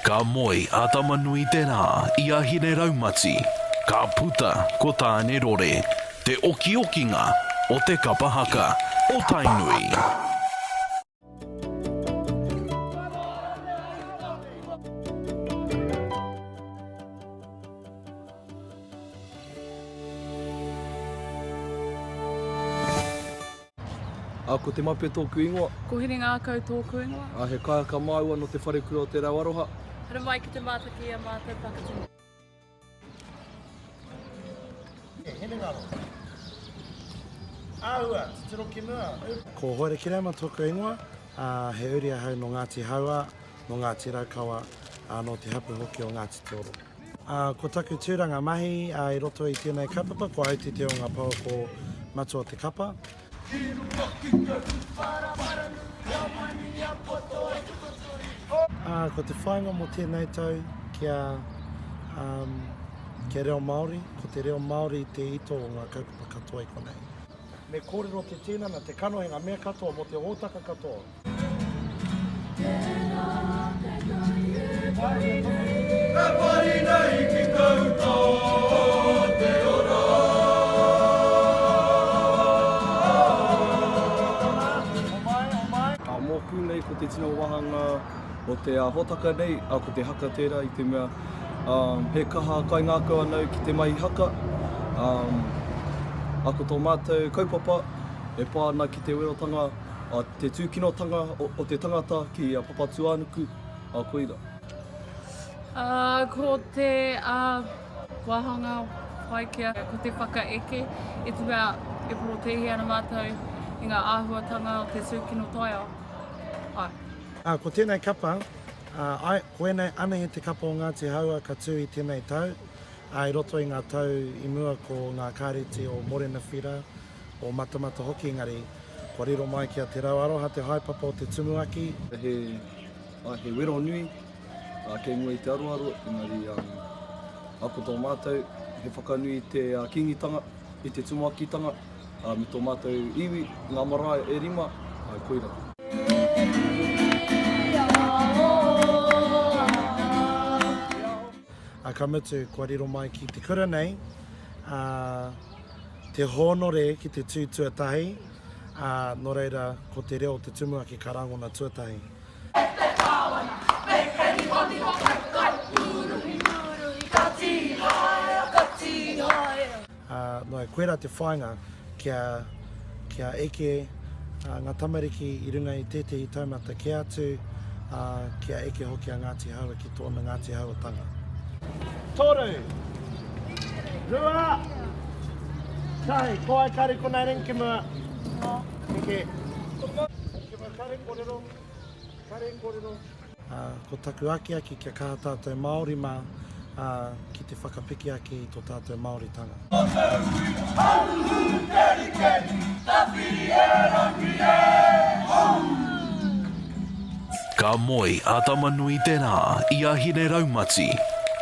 Ka moe a Tama-nui-te-rā i a Hine-raumati, ka puta ko Tāne-rore, te okiokinga o te kapa haka o Tainui. Ā, ko Te Mape tōku ingoa. Ko Hinengākau tōku ingoa. Ā, he kaiaka māua nō Te Wharekura o Te Rau Aroha. Haere mai ki te mātaki i a mātou pakitini. Hinengaro. Āhua, titiro ki mua. Ko Hoere Kereama tōku ingoa, ā, he uri ahau nō Ngāti Hauā, nō Ngāti Raukawa, ā, nō te hapū hoki o Ngāti Te Oro. Ā, ko taku tūranga mahi i roto i tēnei kaupapa, ko au te te o ngā pouako matua o te kapa. Ā, ko te whāinga mō tēnei tau kia, um, kia reo Māori, ko te reo Māori te ito o ngā kaupapa katoa i konei. Me kōrero te tinana, te kanohi, ngā mea katoa mō te hōtaka katoa. E pari nei ki te uta o te ora. Ā, mōku nei ko te tino wāhanga o te hōtaka nei, ā, ko te haka tērā i te mea, ā, he kaha kaingākau ana au ki te mahi haka, ā, ā, ko tō mātou kaupapa e pā ana ki te werotanga Ā, te tūkinotanga o te tangata ki a Papatūānuku, ā, koira. Ā, ko te, ā, wāhanga Paikea, ko te whakaeke, i te mea e porotēhi ana mātou i ngā āhuatanga o te tūkino taiao. Āe. Ā, ko tēnei kapa, ā, āe, ko ēnei anahe te kapa o Ngāti Hāua ka tū i tēnei tau, ā, i roto i ngā tau i mua ko ngā kāreti o Morena Whira, o Matamata hoki, engari, Kua riro mai ki a Te Rau Aroha te haepapa o te tumuaki. He, he wero nui kei mua i te aroaro, engari ko tō mātou he whakanui i te Kīngitanga, i te tumuakitanga, me tō mātou iwi, ngā marae e rima, koira. Ka mutu, kua riro mai ki te kura nei, ā, te hōnore ki te tū tuatahi, ā, nō reira, ko te reo o te tumuaki ka rangona tuatahi. Ā, nō reira, koirā te whāinga, kia, kia eke ngā tamariki i runga i tētehi taumata kē atu, ā, kia eke hoki a Ngāti Hāua ki tōna Ngāti Hauatanga. Toru, rua, tahi, ko ai kare konei ring ki mua. Heke. Ki mua kare korero, kare korero. Ā, ko taku akiaki kia kaha tātou Māori mā, ā, ki te whakapiki ake i tō tātou Māoritanga. Ka moe a Tama-nui-te-rā i a Hine-raumati,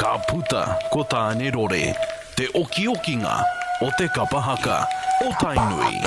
ka puta ko Tāne-rore, te okiokinga o te kapa haka o Tainui.